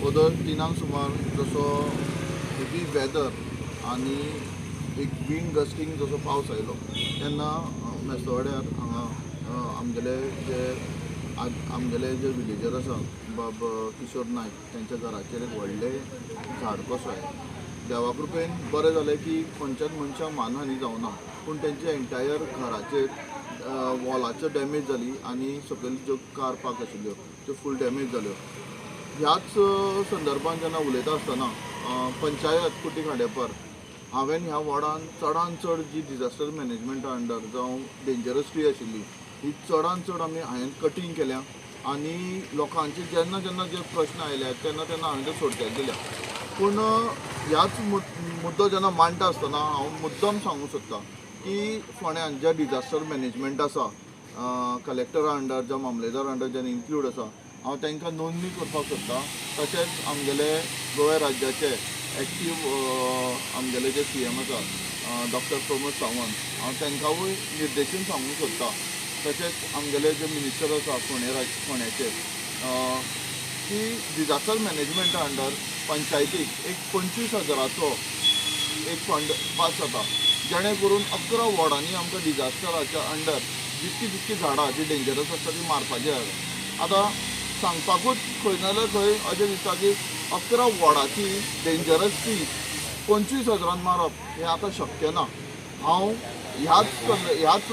अगोदर 3 सुमार जसो हेवी वेदर आनी एक विंड गस्टींग जसो पावस आयलो तेन्ना मेस्तवाड्यार हांगा आमगेले जे आमगेले जे विलेजर आसा, बाब किशोर नायक, तेंच्या घराचेर एक व्हडलें झाड कसो आयलें. देवा कृपेन बरें जालें की खंयच्याच मनशाक मानहानी जावना, पूण तेंच्या एंटायर घराचेर वॉलाचेर डॅमेज जाली आनी सकयल ज्यो कार पार्क आशिल्ल्यो त्यो फूल डॅमेज जाल्यो. ह्याच संदर्भात जेन्ना उलयता आसतना, पंचायत कुटी खांडेपार हांवें ह्या वॉर्डान चडान चड जी डिजास्टर मॅनेजमेंटा अंडर जावं डेंजरस ट्री आशिल्ली, ही चडान चड आमी हांवें कटींग केल्या आनी लोकांचे जेन्ना जेन्ना जे प्रश्न आयले तेन्ना तेन्ना हांवें ते सोडत्याक दिल्या. पूण ह्याच मुद्दो जेन्ना मांडटा आसतना हांव मुद्दम सांगूंक सोदता की फोंड्यान जे डिजास्टर मॅनेजमेंट आसा, कलेक्टरा अंडर जावं मामलेदार अंडर जेन्ना इन्क्लूड आसा, हांव तांकां नोंदणी करपाक सोदता. तशेंच आमगेले गोव्या राज्याचे एक्टीव आमगेले जे सीएम आसा, डॉक्टर प्रमोद सावंत, हांव तांकांवूय निर्देशन सांगूंक सोदता. तशेंच आमगेले जे मिनिस्टर आसा फोंडे राज फोंड्याचे, की डिजास्टर मॅनेजमेंटा अंडर पंचायतीक एक 25 हजाराचो एक फंड पास जाता, जेणे करून 11 वॉर्डांनी आमकां डिजास्टराच्या अंडर जितकी जितकी झाडां जी डेंजरस आसता ती मारपाची आसा. आतां सांगपाकूच खंय ना जाल्यार खंय अशें दिसता की 11 वॉर्डाची डेंजरस ट्री 25 हजारान मारप हें आतां शक्य ना. हांव ह्याच ह्याच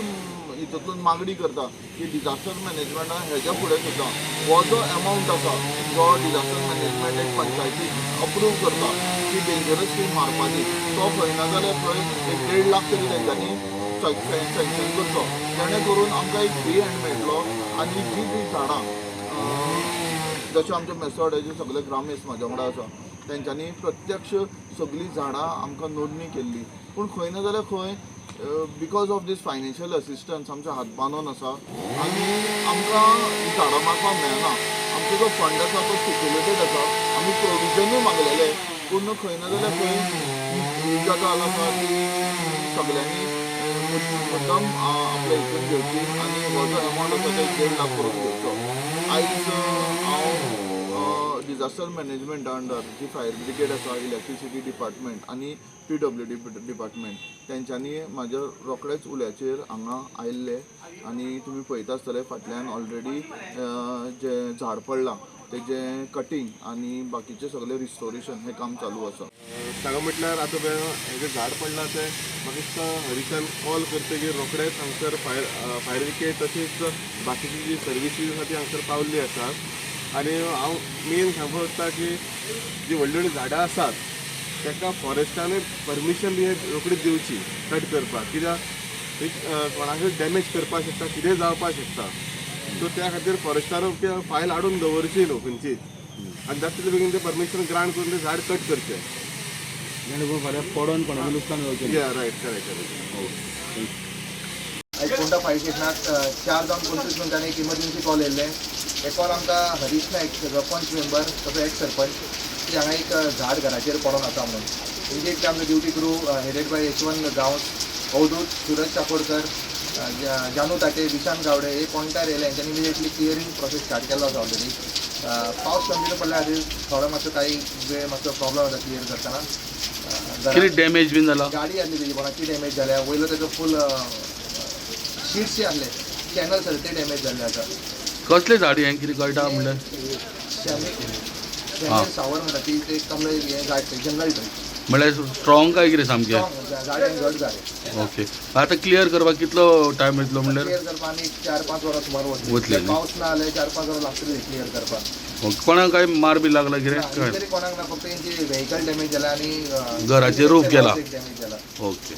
हितूंतल्यान मागणी करता की डिजास्टर मॅनेजमेंटान हेज्या फुडें सुद्दां हो जो एमावंट आसा, जो डिजास्टर मॅनेजमेंट एक पंचायतीक अप्रूव करता की डेंजरस ट्री मारपाची, तो खंय ना जाल्यार खंय एक 1.5 लाख तरी तेंच्यांनी सँक्शन करचो, जेणे करून आमकां एक फ्री हँड मेळटलो. आनी जी जी झाडां, जशें आमच्या मेसवाड्याचे सगळे ग्रामस्थ म्हाज्या वांगडा आसा, तेंच्यांनी प्रत्यक्ष सगळीं झाडां आमकां नोंदणी केल्ली. पूण खंय ना जाल्यार खंय because of this financial assistance आमच्या हात बांदून आसा आनी आमकां ही झाडां मारपाक मेळना. आमचो जो फंड आसा तो स्टिप्युलेटेड आसा. आमी प्रोविजनूय मागलेले, पूण खंय ना जाल्यार खंय ही गजाल आसा ती सगल्यांनी मुद्दम आपल्या हितून घेवची आनी हो जो एमावंट आसा तो एक 1.5 लाख करून घेवचो. आयज हांव डिजास्टर मॅनेजमेंटा अंडर जी फायर ब्रिगेड आसा, इलेक्ट्रिसिटी डिपार्टमेंट आनी पीडब्ल्यूडी डिपार्टमेंट, तेंच्यांनी म्हाज्या रोखडेच उल्याचेर हांगा आयिल्ले आनी तुमी पळयता आसतले, फाटल्यान ऑलरेडी जें झाड पडलां तेजें कटींग आनी बाकीचें सगळें रिस्टोरेशन हें काम चालू आसा. सांगा म्हटल्यार आतां पळय, हें जें झाड पडलां तें म्हाका दिसता हरीशान कॉल करतगीर रोखडेच हांगसर फायर फायर ब्रिगेड तशीच बाकीची जी सर्विसीस आसा ती हांगसर पावल्ली आसा. आनी हांव मेन सांगपाक सोदता की जी व्हडलीं व्हडलीं झाडां आसात ताका फॉरेस्टानूय परमिशन बी रोखडीच दिवची कट करपाक, कित्याक एक कोणाकूय डॅमेज करपाक शकता, कितेंय जावपाक शकता. सो त्या खातीर फॉरेस्टान फायल हाडून दवरची न्हू खंयचीच आनी जाता तितले बेगीन ते परमिशन ग्रांट करून तें झाड कट करचें. जेणे करून फाल्यां पडोन कोणाकूय लुकसाण जावचें ना. या, रायट, करेक्ट करेक्ट. आयज फोंडा फायर स्टेशनाक 4 जावन 25 मिनटांनी एक इमर्जन्सी कॉल येयल्ले. हे कॉल आमकां हरीश नायक, ताजो पंच मेंबर, ताजो एक्स सरपंच, की हांगा एक झाड घराचेर पडोन आसा म्हणून. इमिजिएटली आमचो duty crew headed by Yashwant Gawas, Avdhoot Suraj Chapodkar, Janu Tate, Vishant Gawade हे पॉयंटार येयले. हेंच्यांनी इमिजिएटली क्लियरींग प्रोसेस स्टार्ट केल्लो आसा. ऑलरेडी पावस कंटिन्यू पडल्या खातीर थोडो मातसो काही वेळ मातसो प्रॉब्लम जाता क्लियर करतना. कितें डॅमेज बीन जाला? गाडी आसली तेजी कोणाची डॅमेज जाल्या. वयलो तेजो फूल शिट्स जे आसले, चॅनल्स आसले, ते डॅमेज जाल्ले आसा. कसलें झाड हें, कितें कळटा म्हणल्यार? शॅमी सावर म्हणटा ती, ते कमळे हें झाड, ते जंगल ट्री. म्हणल्यार स्ट्रॉंग काय कितें सामकें? स्ट्रॉंग झाड हें, घट झाड. ओके, आतां क्लियर करपाक कितलो टायम येतलो म्हणल्यार? क्लियर करपाक आनी 4-5 वरां सुमार वतली वतली. न्ही? पावस ना जाल्यार 4-5 वरां लागतली क्लियर करपाक. ओके, कोणाक काय मार बी लागला कितें काय? तरी कोणाक ना, फक्त तेंची व्हेकल डॅमेज जाला आनी घराचेर roof गेला. डॅमेज जाला. ओके.